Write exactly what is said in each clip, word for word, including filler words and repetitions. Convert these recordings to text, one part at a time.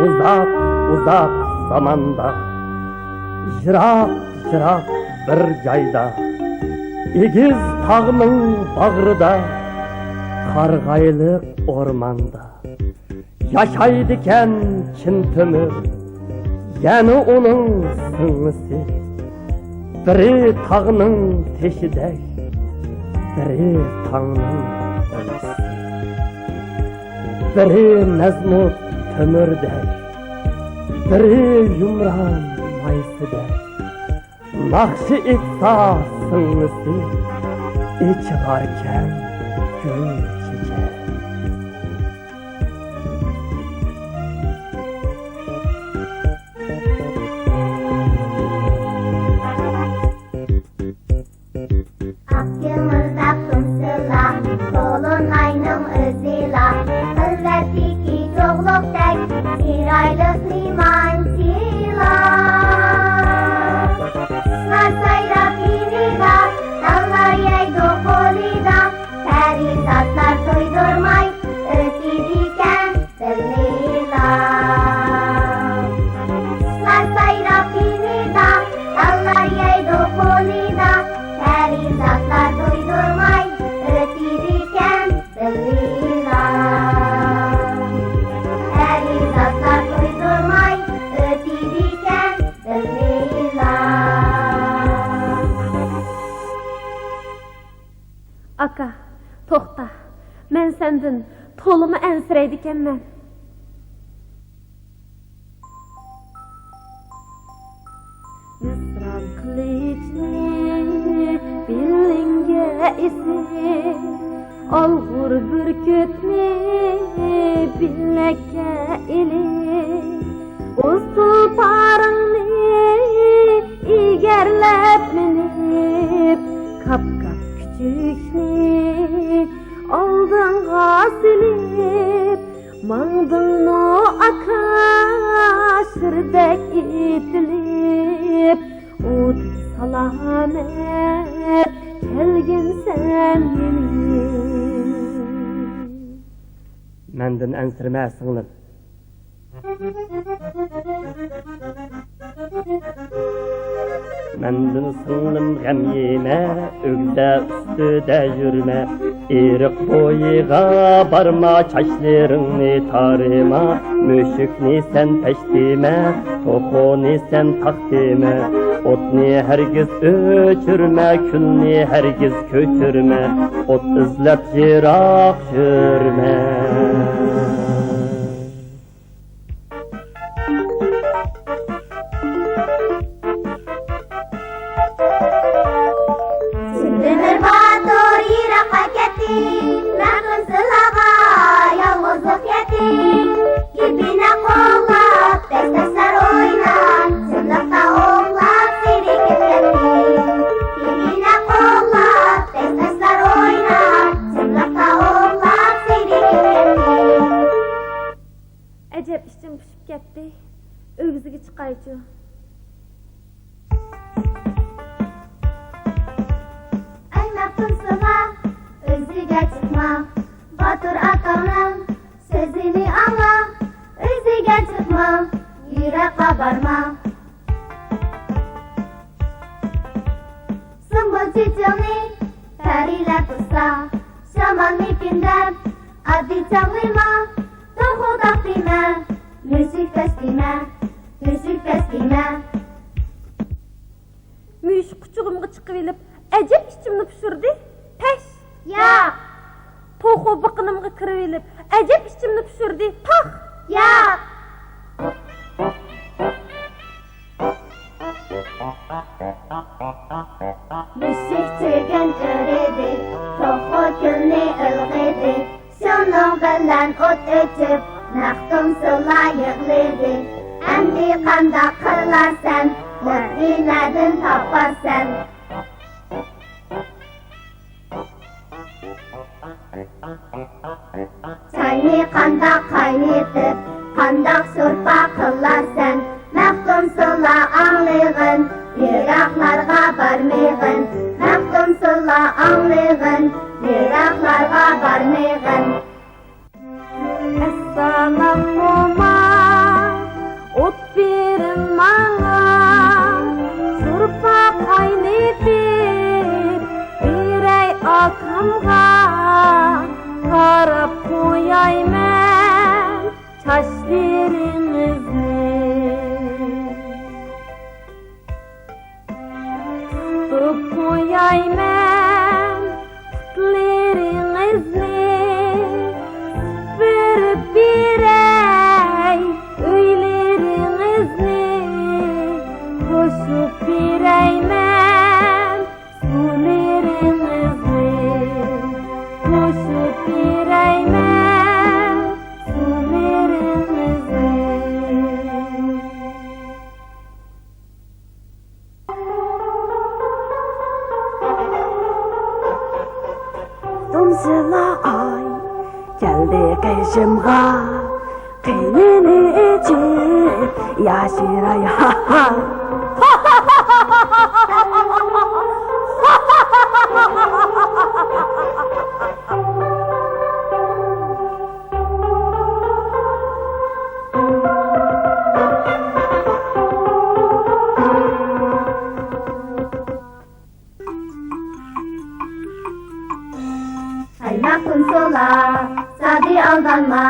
ئۇزاق، ئۇزاق زاماندا، يىراق، يىراق بىر جايدا، ئېگىز تاغنىڭ باغرىدا، قارىغايلىق ئورماندا ياشايدىكەن چىن تۆمۈر، يەنە ئۇنىڭ سىڭلىسى. بىرى تاغنىڭ تېشىدەك، بىرى تاڭنىڭ ئىلىسى. بىرى مەزمۇت تۆمۈردەك، بىرى يۇمران مايسىدەك. ناخشا ئېيتسا سىڭلىسى، ئېچىلاركەن گۈل چېچەك. ئاق يۇلتۇزدەك تۇنسىلا، تولۇن ئاينىڭ ئۆزىلا، خىلۋەتتىكى چوغلۇقتەك چىرايلىق نېمانچىلا. قۇشلار سايراپ يېنىدا، تاڭلار يەيدۇ قولىدا، پەرىزاتلار تۇيدۇرماي ئۆتىدىكەن بىللىلا. قۇشلار سايراپ يېنىدا، تاڭلار يەيدۇ قولىدا، پەرىزاتلار تۇيدۇرماي ئۆتىدىكەن بىللىلا. پەرىزاتلار تۇيدۇرماي ئۆتىدىكەن بىللىلا. ئاكا، توختا، مەن سەندىن تولىمۇ ئەنسىرەيدىكەنمەن. مىسران قىلىچنى بېلىڭگە ئېسىپ، ئالغۇر بۈركۈتنى بىلەككە ئېلىپ، ئۇسسۇل پارىڭنى ئېگەرلەپ مېڭىپ، كاپ-كاپ كۈچۈكنى ئالدىڭغا سېلىپ، ماڭدىڭمۇ ئاكا شىردەك ئېتىلىپ، ئۇت سالامەت كەلگىنسەن يېنىپ. مەندىن ئەنسىرىمە، سىڭلىم. مەندىن سىڭلىم غەم يېمە، ئۆگزە ئۈستىدە يۈرمە. ئېرىق بويىغا بارما، چاچلىرىڭنى تارىما. مۈشۈكنى سەن پەش دېمە، توخۇنى سەن تاق دېمە. ئوتنى ھەرگىز ئۆچۈرمە، كۈلنى ھەرگىز كۆچۈرمە. ئوت ئىزلەپ يىراق يۈرمە. سىندىمىر باتۇر يىراققا كەتتى، مەختۇمسۇلاغا يالغۇزلۇق يەتتى. كېپىنە قوغلاپ، دەس-دەسلەر ئويناپ، چىملىقتا ئوقلاپ زېرىكىپ كەتتى. كېپىنە قوغلاپ، دەس-دەسلەر ئويناپ، چىملىقتا ئوقلاپ زېرىكىپ كەتتى. ئەجەب ئىچىم پۇشۇپ كەتتى. ئۆگزىگە چىقايچۇ. ئەي مەختۇمسۇلا، ئۆگزىگە چىقما. باتۇر ئاكاڭنىڭ سۆزىنى ئاڭلا. ئۆگزىگە چىقما، يىراققا بارما. سۇمبۇل چېچىڭنى پەرىلەر بۇزسا، شامالنى كۈندەپ ئاددىي چاغلىما. توخۇ تاق دېمە، مۈشۈك پەس دېمە، تۆشۈك پەس دېمە. مۈشۈك قۇچىقىمغا چىقىۋېلىپ، ئەجەب ئىچىمنى پۇشۇردى. پەش! ياق! توخۇ بىقىنىمغا كىرىۋېلىپ، ئەجەب ئىچىمنى پۇشۇردى. پاخ! ياق! مۈشۈك چۆگۈن ئۆرىدى، توخۇ كۈلنى ئىلغىدى. شۇنىڭ بىلەن ئوت ئۆچۈپ، مەختۇمسۇلا يىغلىدى. ئەمدى قانداق قىلارسەن؟ ئوتنى نەدىن تاپارسەن؟ چاينى قانداق قاينىتىپ، قانداق شورپا قىلارسەن؟ مەختۇمسۇلا ئاڭلىغىن، يىراقلارغا بارمىغىن. مەختۇمسۇلا ئاڭلىغىن، يىراقلارغا بارمىغىن. ئەسسالام موما، بېرەي ئۆيلىرىڭىزنى، قوشۇپ بېرەيمەن سۇلىرىڭىزنى، قوشۇپ بېرەيمەن سۇلىرىڭىزنى. تۇمسىلا ئاي كەلدى قېشىمغا، قېنىنى ئېچىپ ياشىراي، ھا ھا. قايناق تۇمسۇلا، سادى ئالدانما،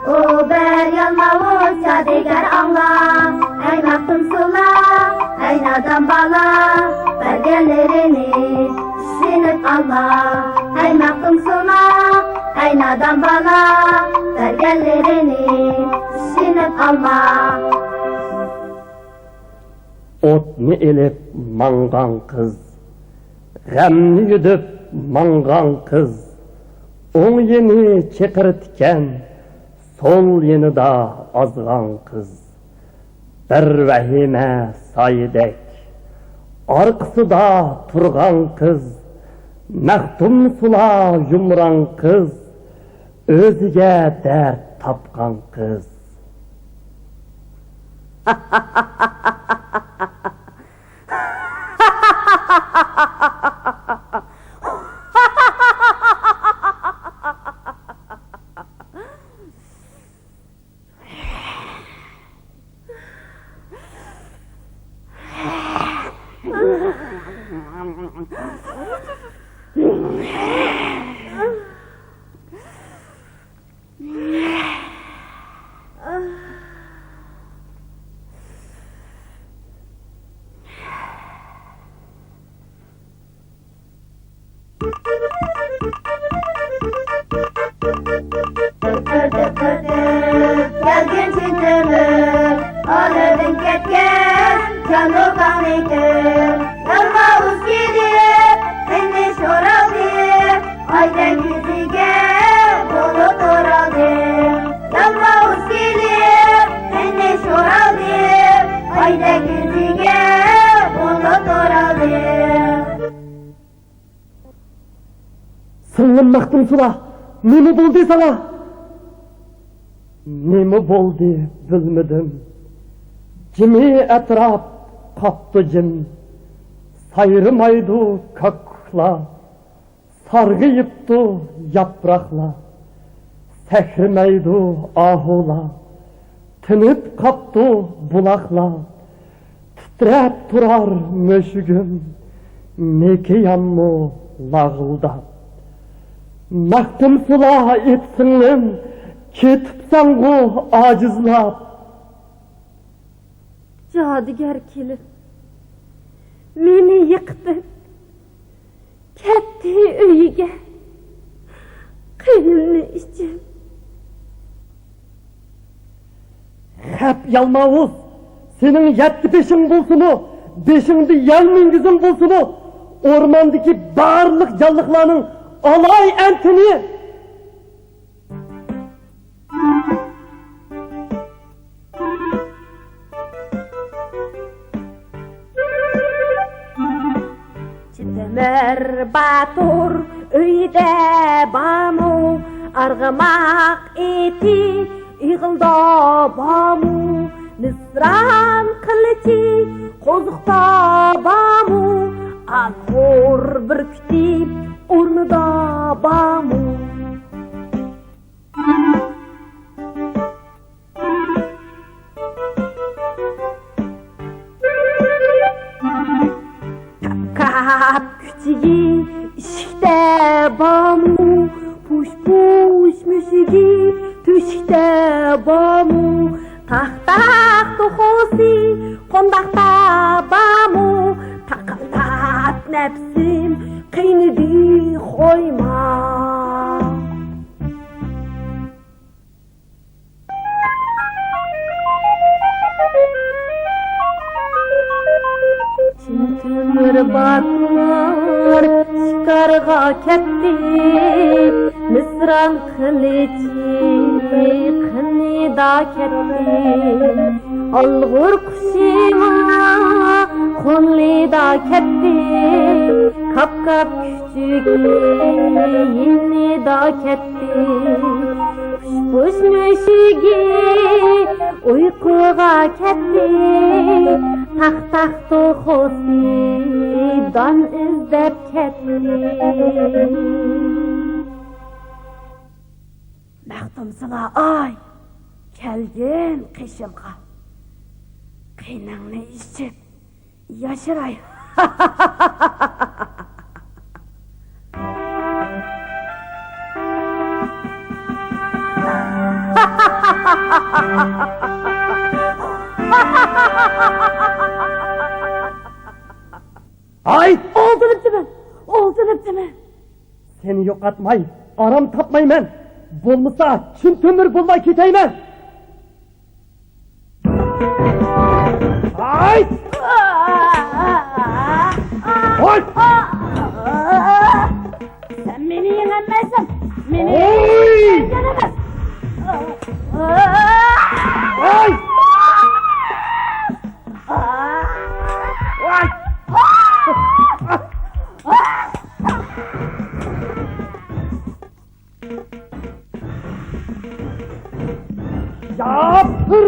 ئۇ بىر يالماۋۇز جادۇگەر ئاڭلا. قايناق تۇمسۇلا، ئەي نادان بالا، بەرگەنلىرىنى ئىشىنىپ ئالما. قايناق تۇمسۇلا، ئەي نادان بالا، بەرگەنلىرىنى ئىشىنىپ ئالما. ئوتنى ئېلىپ ماڭغان قىز، غەمنى يۈدۈپ ماڭغان قىز، ئوڭ يېنى چېقىرتىكەن، سول يېنىدا ئازغان قىز. بىر ۋەھىمە سايىدەك ئارقىسىدا تۇرغان قىز، مەختۇمسۇلا يۇمران قىز، ئۆزىگە دەرد تاپقان قىز. كەلگىن چىن تۆمۈر، ئالىدىن كەتكەن جانۇباڭنى كۆر. يالماۋۇز كېلىپ، قېنى شورالدى، ئايدەك يۈزىگە بۇلۇت ئورالدى. يالماۋۇز كېلىپ، قېنى شورالدى، ئايدەك يۈزىگە بۇلۇت ئورالدى. سىڭلىم مەختۇمسۇلا، نېمە بولدى ساڭا؟ نېمە بولدى بىلمىدىم. جىمى ئەتراپ قاپتۇ جىم. سايرىمايدۇ كاككۇكلار. سارغىيىپتۇ ياپراقلار، سەكرىمەيدۇ ئاھۇلار، تىنىپ قاپتۇ بۇلاقلار، تىترەپ تۇرار مۈشۈكۈم، مېكىيانمۇ لاغىلداپ. مەختۇمسۇلا ئېيت سىڭلىم، كېتىپسەنغۇ ئاجىزلاپ. جادۇگەر كېلىپ، مېنى يىقىتىپ، كەتتى ئۆيىگە قېنىمنى ئىچىپ. خەپ يالماۋۇز، سېنىڭ يەتتە بېشىڭ بولسىمۇ، بېشىڭدا يەل مۈڭگۈزۈڭ بولسىمۇ، ئورماندىكى بارلىق جانلىقلارنىڭ ئالاي ئەنتىنى. چىتىمىر باتۇر ئۆيدە بارمۇ؟ ئارغىماق ئېتى ئېغىلدا بارمۇ؟ مىسران قىلىچى قوزۇقتا بارمۇ؟ ئالغۇر بۈركۈتى ئورنىدا بارمۇ؟ كاپ كۈچۈكى ئىشىكتە بارمۇ؟ پۇش پۇش مۈشۈكى تۆشۈكتە بارمۇ؟ تاق تاق توخۇسى قونداقتا بارمۇ؟ تاقىلداپ نەپسىم قىينىدى خويما. بىر باتۇر شىكارغا كەتتى، مىسران قىلىچى قېنىدا كەتتى. ئالغۇر قۇشىمۇ قولىدا كەتتى، كاپ-كاپ كۈچۈكى يېنىدا كەتتى. قۇش-قۇش مۈشۈكى ئۇيقۇغا كەتتى، تاق-تاق توخۇسى دان ئىزدەپ كەتتى. مەختۇمسۇلا ئاي، كەلگىن قېشىمغا، قېنىڭنى ئىچىپ ياشىراي. ئاي! ئالدىنىپتىمەن! ئالدىنىپتىمەن! سېنى يوقاتماي ئارام تاپمايمەن. بولمىسا چىن تۆمۈر بولماي كېتەيمەن. ئاي! ھوي! سەن مېنى يېڭەلمەيسەن. مېنى ھوي! يېڭەلمەيسەن. ھوي! ھوي! ياپىر!